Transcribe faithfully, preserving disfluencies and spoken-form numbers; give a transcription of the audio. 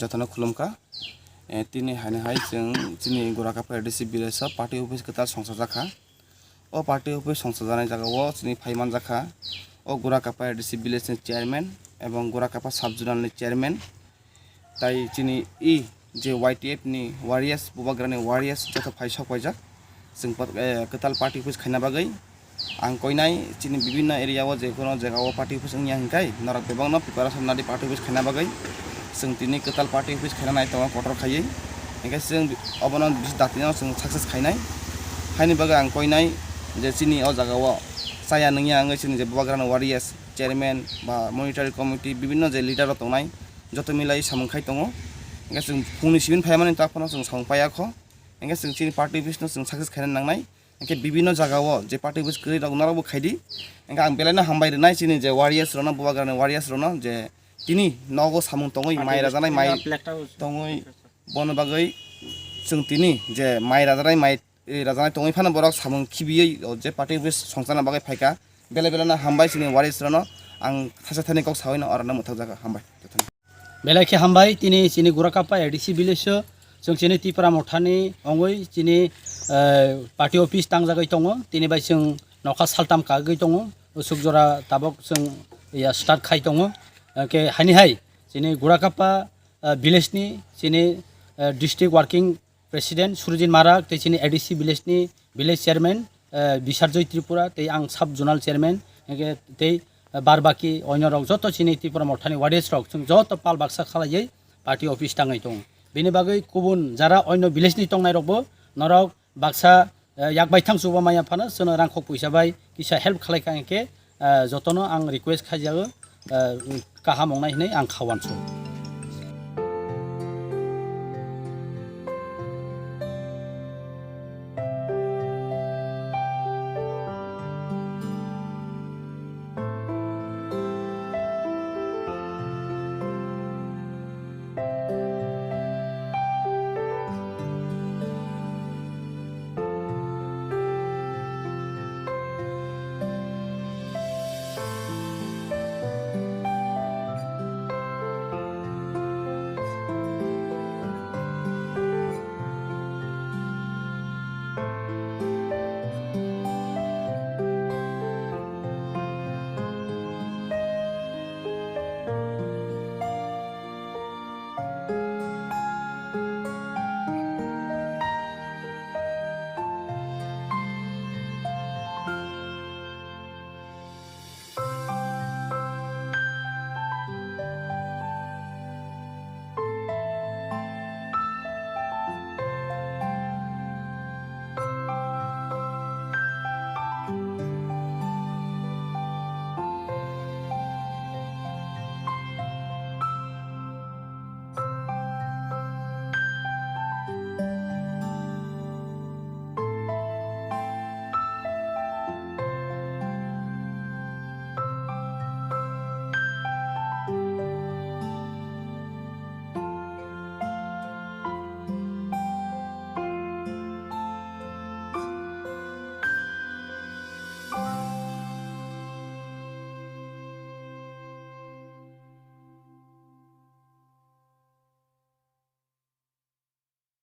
Jotono khulumkha. Eh, tini haino hai chwng chini Gorakapa A D C village o party office kwtal songchajakha. O party office songchajaknai jagao chini phaimanjakha. O Gorakapa A D C village ni chairman ebong Gorakapa sub zonal ni chairman. Tai chini i je Y T F ni warriors, Bubagrani warriors joto phai sok paijak. Chwng pot-, eh, kwtal party office khaina bagwi. Ang koinai chini bibinno area o je kono jaga o party office wngya hinkhai norok bebak no preparation nadi party office khaina bagwi. Chwng tini kwtal party office khaina nai tongo kotor khaiwi. Hinkhe chwng obono bisi dati no chwng success khainai. Haini bagwi ang koinai je chini o jaga o chaya nungya wngwi chini je Bubagrani warriors chairman ba monitoring committee bibinno je leader rok tongnai joto milai samung khai tongo. Hinkhe chwng phungni sibin phaimani ta phano chwng samung paiya kho. Hinkhe chwng chini party office no chwng success khaina nangnai. Hinkhe bibinno jaga o je party office kwrwi rok norok bo khaidi. Hinkhe ang belai no hambai rwnai chini je warriors rok no, Bubagrani warriors rok no je tini nogo samung tongwi mai rajanai mai tongwi bono bagwi chwng tini je mai rajanai mai eh, rajanai tongwi phano borok samung khibiwi o je party office songchana bagwi phaikha. Belai belai no hambai chini warriors rok no ang thaisa thani kok sawi no oro no mwthakjak hambai. Belai khe hambai tini chini Gorakapa A D C village o chwng chini Tipra Mothani ongwi chini eh, party office tangjagwi tongo. Tini bai chwng nokha saltam kagwi tongo. Usuk jora tabok chwng ya start khai tongo. Hinkhe haini hai chini Gorakapa eh, village ni chini eh, district working president Surjit Marak tei chini A D C village ni village chairman eh, Bisarjoy Tripura tei ang sub zonal chairman hinkhe tei eh, bar baki onyo rok joto chini Tipra Mothani warriors rok chwng joto pal baksa khalaiwi party office tangwi tongo. Bini bagwi kubun jara onyo village ni tongnai rokbo norok baksa eh, yak bai thang chuba maya phano chwngno rang khok puisa bai kisa help khalai kha hinkhe eh, jotono ang request khaijago eh, kaham wngnai hinwi ang kha uansuk.